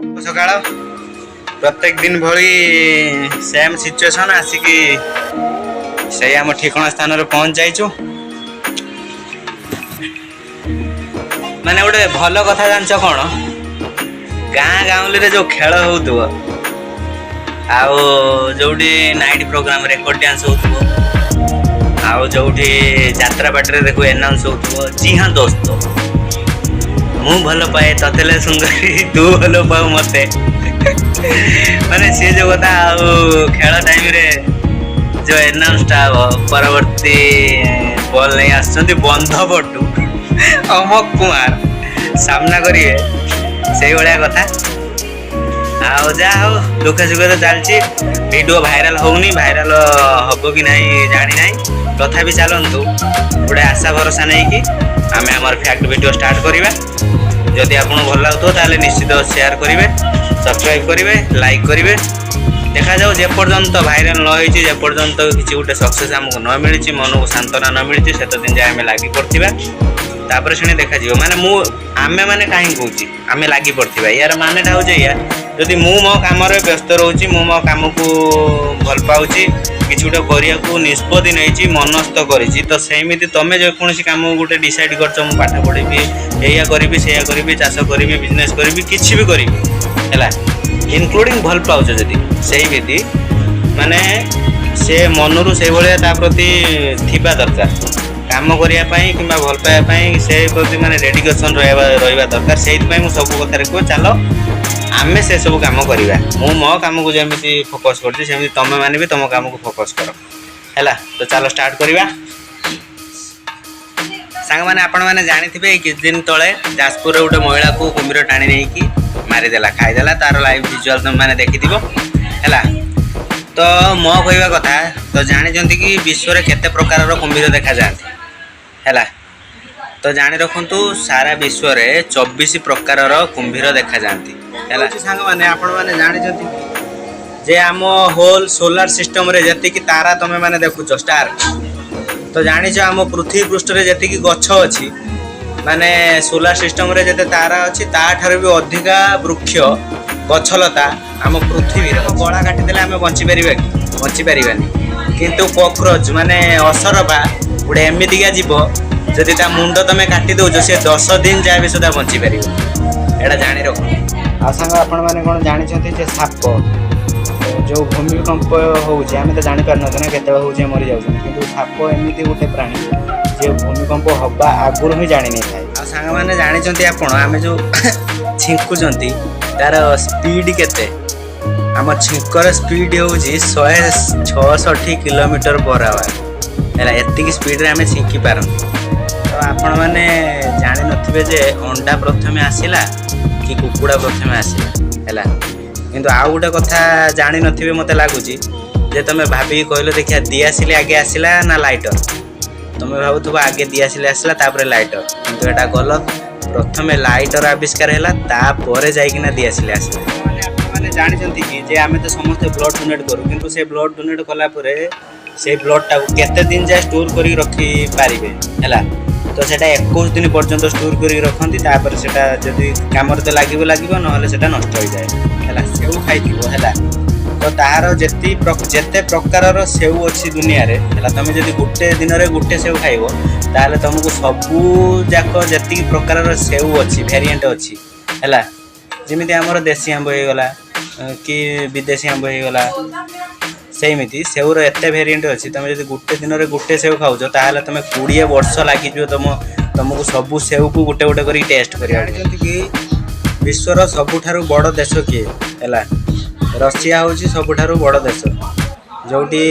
ସକାଳ। ପ୍ରତ୍ୟେକ ଦିନ ଭଳି ସେମ୍ ସିଚୁଏସନ୍, ଆସିକି ସେଇ ଆମ ଠିକଣା ସ୍ଥାନରେ ପହଞ୍ଚି ଯାଇଛୁ। ମାନେ ଗୋଟେ ଭଲ କଥା ଜାଣିଛ କ'ଣ? ଗାଁ ଗାଉଁଲିରେ ଯୋଉ ଖେଳ ହଉଥିବ ଆଉ ଯୋଉଠି ନାଇଟ୍ ପ୍ରୋଗ୍ରାମ, ରେକର୍ଡ ଡ୍ୟାନ୍ସ ହଉଥିବ ଆଉ ଯୋଉଠି ଯାତ୍ରା ପାଟିରେ ଦେଖୁ ଏନାଉନ୍ସ ହଉଥିବ, "ଜି ହଁ ଦୋସ୍ତ, ମୁଁ ଭଲ ପାଏ ତତେ ସୁନ୍ଦରୀ, ତୁ ଭଲ ପାଉ ମତେ", ମାନେ ସିଏ ଯୋଉ କଥା ଆଉ ଖେଳ ଟାଇମରେ ଯୋଉ ଏନାଉନ୍ସଟା ହବ, "ପରବର୍ତ୍ତୀ ବଲ୍ ନେଇ ଆସୁଛନ୍ତି ବନ୍ଧ ପଟୁ ଅମକ କୁମାର, ସାମ୍ନା କରିବେ", ସେଇଭଳିଆ କଥା। ଆଉ ଯାହା ହଉ, ଦୁଃଖ ସୁଖ ତ ଚାଲିଛି। ଭିଡ଼ିଓ ଭାଇରାଲ ହଉନି, ଭାଇରାଲ ହବ କି ନାହିଁ ଜାଣି ନାହିଁ। ତଥାପି ଚାଲନ୍ତୁ, ଗୋଟେ ଆଶା ଭରସା ନେଇକି ଆମେ ଆମର ଫ୍ୟାକ୍ଟ ଭିଡ଼ିଓ ଷ୍ଟାର୍ଟ କରିବା। ଯଦି ଆପଣଙ୍କୁ ଭଲ ଲାଗୁଥିବ, ତାହେଲେ ନିଶ୍ଚିତ ସେୟାର କରିବେ, ସବସ୍କ୍ରାଇବ୍ କରିବେ, ଲାଇକ୍ କରିବେ। ଦେଖାଯାଉ, ଯେପର୍ଯ୍ୟନ୍ତ ଭାଇରାଲ ନ ହେଇଛି, ଯେପର୍ଯ୍ୟନ୍ତ କିଛି ଗୋଟେ ସକ୍ସେସ୍ ଆମକୁ ନ ମିଳିଛି, ମନକୁ ସାନ୍ତ୍ୱନା ନ ମିଳିଛି, ସେତେ ଦିନ ଯାଏ ଆମେ ଲାଗି ପଡ଼ିଥିବା। ତାପରେ ଶୁଣି ଦେଖାଯିବ। ମାନେ ମୁଁ ଆମେ ମାନେ କାହିଁକି କହୁଛି ଆମେ ଲାଗି ପଡ଼ିଥିବା, ୟାର ମାନେଟା ହେଉଛି ଏଇଆ, ଯଦି ମୁଁ ମୋ କାମରେ ବ୍ୟସ୍ତ ରହୁଛି, ମୁଁ ମୋ କାମକୁ ଭଲ ପାଉଛି, କିଛି ଗୋଟେ କରିବାକୁ ନିଷ୍ପତ୍ତି ନେଇଛି, ମନସ୍ଥ କରିଛି, ତ ସେମିତି ତମେ ଯେକୌଣସି କାମକୁ ଗୋଟେ ଡିସାଇଡ଼୍ କରିଛ, ମୁଁ ପାଠ ପଢ଼ିବି, ଏଇଆ କରିବି, ସେଇଆ କରିବି, ଚାଷ କରିବି, ବିଜନେସ୍ କରିବି, କିଛି ବି କରିବି, ହେଲା, ଇନକ୍ଲୁଡ଼ିଂ ଭଲ ପାଉଛ ଯଦି, ସେଇମିତି ମାନେ ସେ ମନରୁ ସେଇଭଳିଆ ତା ପ୍ରତି ଥିବା ଦରକାର। କାମ କରିବା ପାଇଁ କିମ୍ବା ଭଲ ପାଇବା ପାଇଁ ସେ ପ୍ରତି ମାନେ ଡେଡିକେସନ୍ ରହିବା ଦରକାର। ସେଇଥିପାଇଁ ମୁଁ ସବୁ କଥାରେ କୁହେ, ଚାଲ ଆମେ ସେସବୁ କାମ କରିବା। ମୁଁ ମୋ କାମକୁ ଯେମିତି ଫୋକସ୍ କରୁଛି, ସେମିତି ତମେ ମାନେ ବି ତମ କାମକୁ ଫୋକସ୍ କର। ହେଲା, ତ ଚାଲ ଷ୍ଟାର୍ଟ କରିବା। ସାଙ୍ଗମାନେ, ଆପଣମାନେ ଜାଣିଥିବେ, ଏଇ କିଛି ଦିନ ତଳେ ଯାଜପୁରରେ ଗୋଟେ ମହିଳାକୁ କୁମ୍ଭୀର ଟାଣି ନେଇକି ମାରିଦେଲା, ଖାଇଦେଲା। ତାର ଲାଇଭ୍ ଭିଜୁଆଲ୍ ତମେମାନେ ଦେଖିଥିବ। ହେଲା, ତ ମୋ କହିବା କଥା, ତ ଜାଣିଛନ୍ତି କି ବିଶ୍ୱରେ କେତେ ପ୍ରକାରର କୁମ୍ଭୀର ଦେଖାଯାଆନ୍ତି? ହେଲା, ତ ଜାଣି ରଖନ୍ତୁ, ସାରା ବିଶ୍ୱରେ 24 ପ୍ରକାରର କୁମ୍ଭୀର ଦେଖାଯାଆନ୍ତି। ହେଲା ସାଙ୍ଗମାନେ, ଆପଣମାନେ ଜାଣିଛନ୍ତି କି ଯେ ଆମ ହୋଲ୍ ସୋଲାର ସିଷ୍ଟମରେ ଯେତିକି ତାରା ତମେ ମାନେ ଦେଖୁଛ, ଷ୍ଟାର, ତ ଜାଣିଛ ଆମ ପୃଥିବୀ ପୃଷ୍ଠରେ ଯେତିକି ଗଛ ଅଛି, ମାନେ ସୋଲାର ସିଷ୍ଟମରେ ଯେତେ ତାରା ଅଛି, ତାଠାରୁ ବି ଅଧିକା ବୃକ୍ଷ ଗଛଲତା ଆମ ପୃଥିବୀର। ଗଳା କାଟିଦେଲେ ଆମେ ବଞ୍ଚିପାରିବା କି? ବଞ୍ଚିପାରିବାନି। କିନ୍ତୁ କକ୍ରୋଚ ମାନେ ଅସରପା ଗୋଟେ ଏମିତିକା ଜୀବ, ଯଦି ତା ମୁଣ୍ଡ ତମେ କାଟି ଦଉଛ, ସେ 10 ଦିନ ଯାଏ ବି ସୁଦ୍ଧା ବଞ୍ଚିପାରିବ। ଏଇଟା ଜାଣି ରଖନ୍ତୁ। ଆଉ ସାଙ୍ଗ, ଆପଣମାନେ କ'ଣ ଜାଣିଛନ୍ତି ଯେ ସାପ ଯେଉଁ ଭୂମିକମ୍ପ ହେଉଛି, ଆମେ ତ ଜାଣିପାରୁନଥିଲେ ନା କେତେବେଳେ ହେଉଛି, ମରି ଯାଉଛନ୍ତି। କିନ୍ତୁ ସାପ ଏମିତି ଗୋଟେ ପ୍ରାଣୀ ଯିଏ ଭୂମିକମ୍ପ ହେବା ଆଗରୁ ହିଁ ଜାଣି ନେଇଥାଏ। ଆଉ ସାଙ୍ଗମାନେ, ଜାଣିଛନ୍ତି ଆପଣ, ଆମେ ଯେଉଁ ଛିଙ୍କୁଛନ୍ତି ତାର ସ୍ପିଡ୍ କେତେ? ଆମ ଛିଙ୍କର ସ୍ପିଡ୍ ହେଉଛି 166 କିଲୋମିଟର ପର ଆୱାର। ହେଲା, ଏତିକି ସ୍ପିଡ଼ରେ ଆମେ ଛିଙ୍କି ପାରନ୍ତି। ତ ଆପଣମାନେ ଜାଣିନଥିବେ ଯେ ଅଣ୍ଡା ପ୍ରଥମେ ଆସିଲା କି କୁକୁଡ଼ା ପ୍ରଥମେ ଆସିଲା। ହେଲା, କିନ୍ତୁ ଆଉ ଗୋଟେ କଥା ଜାଣିନଥିବେ ମୋତେ ଲାଗୁଛି ଯେ, ତମେ ଭାବିକି କହିଲ ଦେଖିଆ, ଦିଆସିଲି ଆଗେ ଆସିଲା ନା ଲାଇଟର? ତମେ ଭାବୁଥିବ ଆଗେ ଦିଆସିଲି ଆସିଲା, ତାପରେ ଲାଇଟର। କିନ୍ତୁ ଏଇଟା ଗଲତ। ପ୍ରଥମେ ଲାଇଟର ଆବିଷ୍କାର ହେଲା, ତାପରେ ଯାଇକିନା ଦିଆସିଲି ଆସିଲା। ମାନେ ଆପଣମାନେ ଜାଣିଛନ୍ତି କି ଯେ ଆମେ ତ ସମସ୍ତେ ବ୍ଲଡ୍ ଡୋନେଟ୍ କରୁ, କିନ୍ତୁ ସେ ବ୍ଲଡ୍ ଡୋନେଟ୍ କଲା ପରେ ସେଇ ବ୍ଲଡ୍ଟାକୁ କେତେ ଦିନ ଯାଏ ଷ୍ଟୋର୍ କରିକି ରଖିପାରିବେ? ହେଲା, ତ ସେଇଟା 21 ଦିନ ପର୍ଯ୍ୟନ୍ତ ଷ୍ଟୋର୍ କରିକି ରଖନ୍ତି। ତାପରେ ସେଇଟା ଯଦି କାମରେ ତ ଲାଗିବ ଲାଗିବ, ନହେଲେ ସେଇଟା ନଷ୍ଟ ହୋଇଯାଏ। ହେଲା, ସେଉ ଖାଇଥିବ, ହେଲା, ତ ତାହାର ଯେତେ ପ୍ରକାରର ସେଉ ଅଛି ଦୁନିଆରେ, ହେଲା, ତମେ ଯଦି ଗୋଟେ ଦିନରେ ଗୋଟେ ସେଉ ଖାଇବ, ତାହେଲେ ତମକୁ ସବୁ ଯାକ ଯେତିକି ପ୍ରକାରର ସେଉ ଅଛି, ଭେରିଏଣ୍ଟ ଅଛି, ହେଲା, ଯେମିତି ଆମର ଦେଶୀ ଆମ୍ବ ହେଇଗଲା କି ବିଦେଶୀ ଆମ୍ବ ହେଇଗଲା, ସେଇମିତି ସେଉର ଏତେ ଭେରିଏଣ୍ଟ ଅଛି। ତମେ ଯଦି ଗୋଟେ ଦିନରେ ଗୋଟେ ସେଉ ଖାଉଛ, ତାହେଲେ ତମେ 20 ବର୍ଷ ଲାଗିଯିବ ତମକୁ ସବୁ ସେଉକୁ ଗୋଟେ ଗୋଟେ କରିକି ଟେଷ୍ଟ କରିବା। ଜାଣିଛନ୍ତି କି ବିଶ୍ୱର ସବୁଠାରୁ ବଡ଼ ଦେଶ କିଏ? ହେଲା, ରଷିଆ ହେଉଛି ସବୁଠାରୁ ବଡ଼ ଦେଶ, ଯେଉଁଠି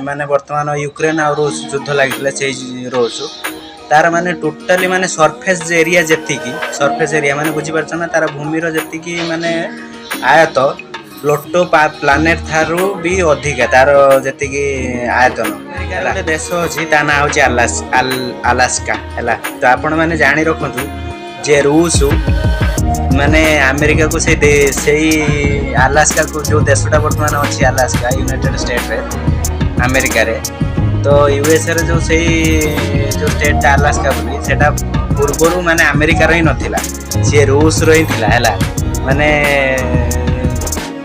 ମାନେ ବର୍ତ୍ତମାନ ୟୁକ୍ରେନ୍ ଆଉ ରୁଷ ଯୁଦ୍ଧ ଲାଗିଥିଲା। ସେଇ ରୁଷ ତାର ମାନେ ଟୋଟାଲି ମାନେ ସର୍ଫେସ୍ ଏରିଆ ଯେତିକି, ସର୍ଫେସ୍ ଏରିଆ ମାନେ ବୁଝିପାରୁଛ ନା, ତାର ଭୂମିର ଯେତିକି ମାନେ ଆୟତ, ପ୍ଲୁଟୋ ପ୍ଲାନେଟ୍ ଠାରୁ ବି ଅଧିକା ତାର ଯେତିକି ଆୟତନ। ଗୋଟେ ଦେଶ ଅଛି, ତା ନାଁ ହେଉଛି ଆଲାସ୍କା। ହେଲା, ତ ଆପଣମାନେ ଜାଣି ରଖନ୍ତୁ ଯେ ରୁଷ ମାନେ ଆମେରିକାକୁ ସେଇ ଆଲାସ୍କାକୁ, ଯେଉଁ ଦେଶଟା ବର୍ତ୍ତମାନ ଅଛି ଆଲାସ୍କା, ୟୁନାଇଟେଡ୍ ଷ୍ଟେଟ୍ରେ, ଆମେରିକାରେ, ତ ୟୁଏସ୍ଏର ଯେଉଁ ସେଇ ଯେଉଁ ଷ୍ଟେଟ୍ଟା ଆଲାସ୍କା ବୋଲି, ସେଟା ପୂର୍ବରୁ ମାନେ ଆମେରିକାର ହିଁ ନଥିଲା, ସିଏ ରୁଷର ହିଁ ଥିଲା। ହେଲା। ମାନେ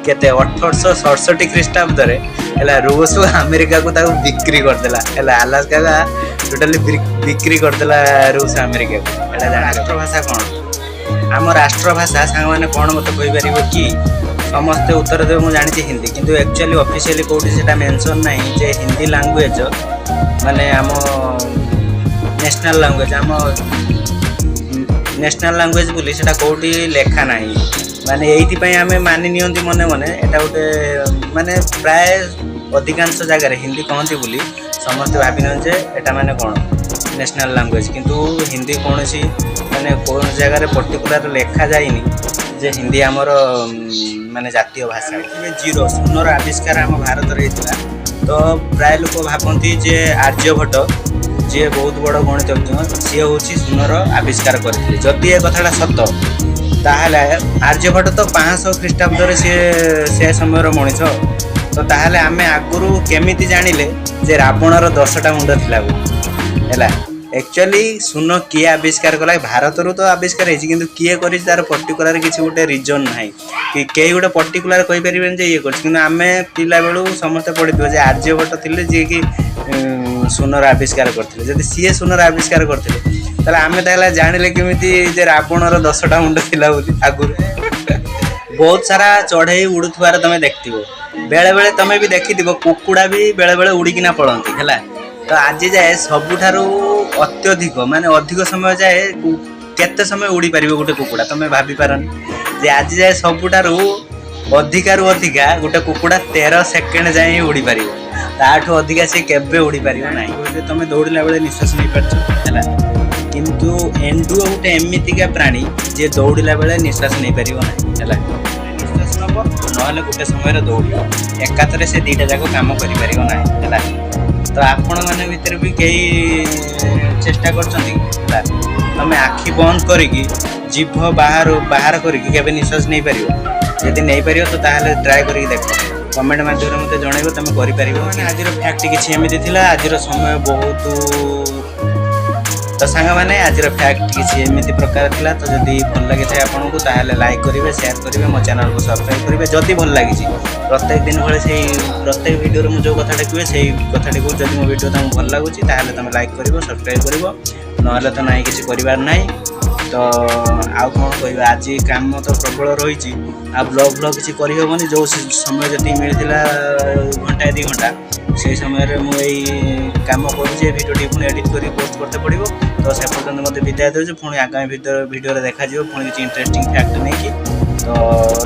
କେତେ 1867 ଖ୍ରୀଷ୍ଟାବ୍ଦରେ ହେଲା, ରୁଷ ଆମେରିକାକୁ ତାକୁ ବିକ୍ରି କରିଦେଲା। ହେଲା, ଆଲାସ୍କା ଟୋଟାଲି ବିକ୍ରି କରିଦେଲା ରୁଷ ଆମେରିକାକୁ। ଏଇଟା ରାଷ୍ଟ୍ରଭାଷା କ'ଣ? ଆମ ରାଷ୍ଟ୍ରଭାଷା ସାଙ୍ଗମାନେ କ'ଣ ମୋତେ କହିପାରିବ କି? ସମସ୍ତେ ଉତ୍ତର ଦେବେ, ମୁଁ ଜାଣିଛି, ହିନ୍ଦୀ। କିନ୍ତୁ ଆକ୍ଚୁଆଲି ଅଫିସିଆଲି କେଉଁଠି ସେଇଟା ମେନସନ୍ ନାହିଁ ଯେ ହିନ୍ଦୀ ଲାଙ୍ଗୁଏଜ ମାନେ ଆମ ନ୍ୟାସନାଲ୍ ଲାଙ୍ଗୁଏଜ, ଆମ ନ୍ୟାସନାଲ୍ ଲାଙ୍ଗୁଏଜ ବୋଲି ସେଇଟା କେଉଁଠି ଲେଖା ନାହିଁ। ମାନେ ଏଇଥିପାଇଁ ଆମେ ମାନି ନିଅନ୍ତି ମନେ ମନେ, ଏଇଟା ଗୋଟେ ମାନେ ପ୍ରାୟ ଅଧିକାଂଶ ଜାଗାରେ ହିନ୍ଦୀ କହନ୍ତି ବୋଲି ସମସ୍ତେ ଭାବି ନିଅନ୍ତି ଯେ ଏଇଟା ମାନେ କ'ଣ ନ୍ୟାସନାଲ୍ ଲାଙ୍ଗୁଏଜ। କିନ୍ତୁ ହିନ୍ଦୀ କୌଣସି ମାନେ କୌଣସି ଜାଗାରେ ପର୍ଟିକୁଲାର ଲେଖାଯାଇନି ଯେ ହିନ୍ଦୀ ଆମର ମାନେ ଜାତୀୟ ଭାଷା। ଜିରୋ, ଶୂନର ଆବିଷ୍କାର ଆମ ଭାରତରେ ହେଇଥିଲା। ତ ପ୍ରାୟ ଲୋକ ଭାବନ୍ତି ଯେ ଆର୍ଯ୍ୟଭଟ୍ଟ, ଯିଏ ବହୁତ ବଡ଼ ଗଣିତଜ୍ଞ, ସିଏ ହେଉଛି ଶୂନର ଆବିଷ୍କାର କରିଥିଲେ। ଯଦି ଏ କଥାଟା ସତ, ତାହେଲେ ଆର୍ଯ୍ୟଭଟ୍ଟ ତ 500 ଖ୍ରୀଷ୍ଟାବ୍ଦରେ ସିଏ ସେ ସମୟର ମଣିଷ। ତ ତାହେଲେ ଆମେ ଆଗରୁ କେମିତି ଜାଣିଲେ ଯେ ରାବଣର 10ଟା ମୁଣ୍ଡ ଥିଲା ବୋଲି? ହେଲା, ଆକ୍ଚୁଆଲି ଶୂନ କିଏ ଆବିଷ୍କାର କଲା? ଭାରତରୁ ତ ଆବିଷ୍କାର ହେଇଛି, କିନ୍ତୁ କିଏ କରିଛି ତାର ପର୍ଟିକୁଲାର କିଛି ଗୋଟେ ରିଜନ୍ ନାହିଁ କି କେହି ଗୋଟେ ପର୍ଟିକୁଲାର କହିପାରିବେନି ଯେ ଇଏ କରିଛି। କିନ୍ତୁ ଆମେ ପିଲାବେଳୁ ସମସ୍ତେ ପଢ଼ିଥିବ ଯେ ଆର୍ଯ୍ୟଭଟ୍ଟ ଥିଲେ ଯିଏକି ଶୂନର ଆବିଷ୍କାର କରିଥିଲେ। ଯଦି ସିଏ ଶୂନର ଆବିଷ୍କାର କରିଥିଲେ, ତାହେଲେ ଆମେ ତାହେଲେ ଜାଣିଲେ କେମିତି ଯେ ରାବଣର 10ଟା ମୁଣ୍ଡ ଥିଲା ବୋଲି ଆଗରୁ? ବହୁତ ସାରା ଚଢ଼େଇ ଉଡ଼ୁଥିବାର ତମେ ଦେଖିଥିବ। ବେଳେବେଳେ ତମେ ବି ଦେଖିଥିବ, କୁକୁଡ଼ା ବି ବେଳେବେଳେ ଉଡ଼ିକିନା ପଳନ୍ତି। ହେଲା, ତ ଆଜି ଯାଏ ସବୁଠାରୁ ଅତ୍ୟଧିକ ମାନେ ଅଧିକ ସମୟ ଯାଏ କେତେ ସମୟ ଉଡ଼ିପାରିବ ଗୋଟେ କୁକୁଡ଼ା? ତମେ ଭାବିପାରନି ଯେ ଆଜି ଯାଏ ସବୁଠାରୁ ଅଧିକାରୁ ଅଧିକା ଗୋଟେ କୁକୁଡ଼ା 13 ସେକେଣ୍ଡ ଯାଏଁ ହିଁ ଉଡ଼ିପାରିବ। ତାଠୁ ଅଧିକା ସେ କେବେ ଉଡ଼ିପାରିବ ନାହିଁ। ଗୋଟେ ତମେ ଦୌଡ଼ିଲା ବେଳେ ନିଶ୍ୱାସ ନେଇପାରୁଛ, ହେଲା, କିନ୍ତୁ ଏଣ୍ଡୁଅ ଗୋଟେ ଏମିତିକା ପ୍ରାଣୀ ଯିଏ ଦୌଡ଼ିଲା ବେଳେ ନିଶ୍ୱାସ ନେଇପାରିବ ନାହିଁ। ହେଲା, ନିଶ୍ୱାସ ନେବ ନହେଲେ ଗୋଟେ ସମୟରେ ଦୌଡ଼ିବ, ଏକାଥରେ ସେ ଦୁଇଟା ଯାକ କାମ କରିପାରିବ ନାହିଁ। ହେଲା, ତ ଆପଣମାନେ ଭିତରେ ବି କେହି ଚେଷ୍ଟା କରୁଛନ୍ତି? ହେଲା, ତମେ ଆଖି ବନ୍ଦ କରିକି ଜିଭ ବାହାର କରିକି କେବେ ନିଶ୍ୱାସ ନେଇପାରିବ? ଯଦି ନେଇପାରିବ, ତ ତାହେଲେ ଟ୍ରାଏ କରିକି ଦେଖ, କମେଣ୍ଟ ମାଧ୍ୟମରେ ମୋତେ ଜଣାଇବ ତମେ କରିପାରିବ। ମାନେ ଆଜିର ଫ୍ୟାକ୍ଟ କିଛି ଏମିତି ଥିଲା। ଆଜିର ସମୟ ବହୁତ, ତ ସାଙ୍ଗମାନେ, ଆଜିର ଫ୍ୟାକ୍ଟ କିଛି ଏମିତି ପ୍ରକାର ଥିଲା। ତ ଯଦି ଭଲ ଲାଗିଥାଏ ଆପଣଙ୍କୁ, ତାହେଲେ ଲାଇକ୍ କରିବେ, ସେୟାର କରିବେ, ମୋ ଚ୍ୟାନେଲକୁ ସବସ୍କ୍ରାଇବ୍ କରିବେ ଯଦି ଭଲ ଲାଗିଛି। ପ୍ରତ୍ୟେକ ଦିନ ଭଳି ସେଇ ପ୍ରତ୍ୟେକ ଭିଡ଼ିଓରେ ମୁଁ ଯେଉଁ କଥାଟା କୁହେ, ସେଇ କଥାଟିକୁ, ଯଦି ମୋ ଭିଡ଼ିଓ ତମକୁ ଭଲ ଲାଗୁଛି, ତାହେଲେ ତମେ ଲାଇକ୍ କରିବ, ସବସ୍କ୍ରାଇବ୍ କରିବ, ନହେଲେ ତ ନାହିଁ, କିଛି କରିବାର ନାହିଁ। ତ ଆଉ କ'ଣ କହିବା? ଆଜି କାମ ତ ପ୍ରବଳ ରହିଛି, ଆଉ ବ୍ଲଗ୍ ଫ୍ଲଗ୍ କିଛି କରିହେବନି। ଯେଉଁ ସମୟ ଯେତିକି ମିଳିଥିଲା, ଘଣ୍ଟାଏ 2 ଘଣ୍ଟା, ସେଇ ସମୟରେ ମୁଁ ଏଇ କାମ କରୁଛି। ଏ ଭିଡ଼ିଓଟି ପୁଣି ଏଡ଼ିଟ୍ କରିକି ପୋଷ୍ଟ କରତେ ପଡ଼ିବ। ତ ସେ ପର୍ଯ୍ୟନ୍ତ ମୋତେ ବିଦାୟ ଦେଉଛି। ପୁଣି ଆଗାମୀ ଭିଡ଼ିଓରେ ଦେଖାଯିବ, ପୁଣି କିଛି ଇଣ୍ଟରେଷ୍ଟିଂ ଫ୍ୟାକ୍ଟ ନେଇକି। ତ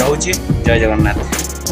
ରହୁଛି, ଜୟ ଜଗନ୍ନାଥ।